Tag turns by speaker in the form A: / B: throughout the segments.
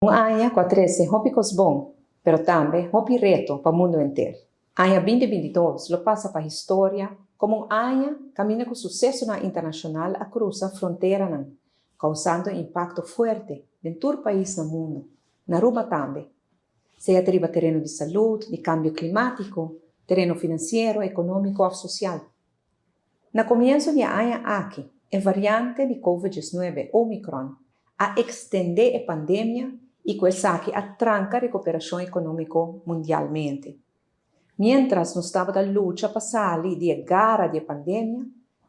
A: Un aña cu a trece hopi cos bon, pero tambe hopi reto pa mundo henter. Aña 2022 lo pasa pa historia como un aña caminda cu sucesonan internacional a crusa fronteranan, causando impacto fuerte den tur pais na mundo, na Aruba tambe. Sea ta riba tereno di salud, di cambio climatico, tereno financiero, economico of social. Na comienso di e aña aki, e variante di Covid 19, Omicron, a extende e pandemia y cu esaki a tranca recuperacion economico mundialmente. Mientras nos tabata lucha pa sali di e gara di e pandemia,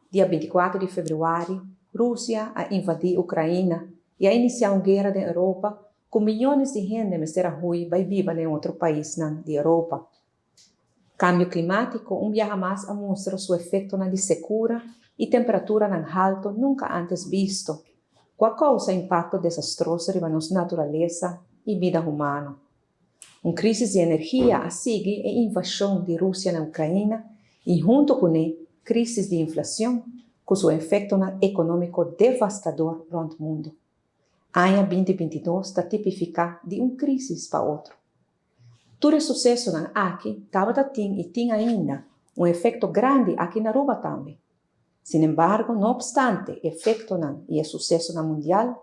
A: dia 24 di februari, Rusia a invadi Ucraina y a inicia un guera den Europa cu miyones di hende mester a huy bay biba den otro paisnan di Europa. Cambio climatico un biaha mas a mustra su efectonan di secura y temperaturanan halto nunca antes bisto, cu a causa impacto desastroso riba nos naturalesa y bida humano. Un crisis di energia a sigui e invasion di Rusia na Ucraina y hunto cune crisis di inflacion cu su efectonan economico devastador rond mundo. Aña 2022 ta tipifica di un crisis pa otro. Tur e sucesonan aki tabata tin y tin ainda un efecto grandi aki na Aruba tambe. Sin embargo, no obstante efectonan y e sucesonan mundial,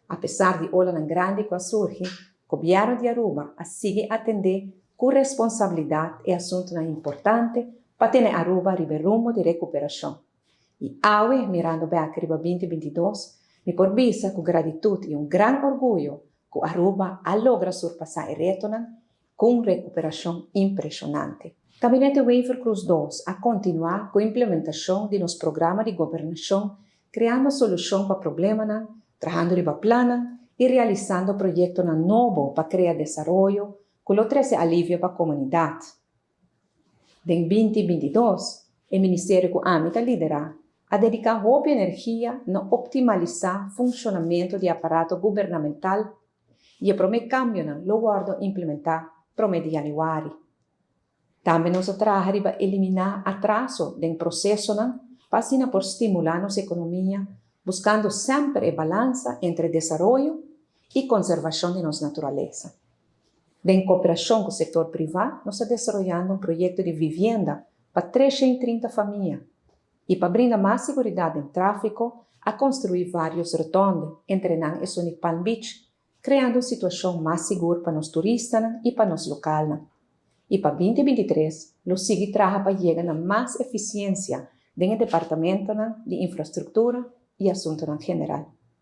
A: apesar di olanan grandi cu a surgi, Gobierno di Aruba a sigui atende cu responsabilidad e asuntonan importante pa tene Aruba riba e rumbo di recuperacion. Y awe, mirando bek riba 2022, mi por bisa cu gratitud y un gran orguyo cu Aruba a logra surpasa e retonan cu un recuperacion impresionante. Gabinete Wever-Croes 2 a continua cu implementacion di nos programa di gobernacion, creando solucion pa problemanan, trahando riba plannan y realisando proyectonan nobo pa crea desaroyo cu lo trece alivio pa comunidad. Den 2022, e ministerio cu ami ta lidera a dedica hopi energia na optimalisa funcionamento di aparato gubernamental y e prome cambionan lo wordo implementa prome di januari. Tambe nos a traha riba elimina atraso den procesonan pa asina por stimula nos economia, buscando semper e balansa entre desaroyo y conservacion di nos naturalesa. Den cooperacion cu sector priva, nos ta desaroyando un proyecto di vivienda pa 330 famia y pa brinda mas seguridad den trafico, a construi varios rotonde, entre nan esun di Palm Beach, creando un situacion mas sigur pa nos turistanan y pa nos localnan. Y pa 2023, lo sigui traha pa yega na mas eficiencia den e departamentonan di infrastructura y asuntonan general.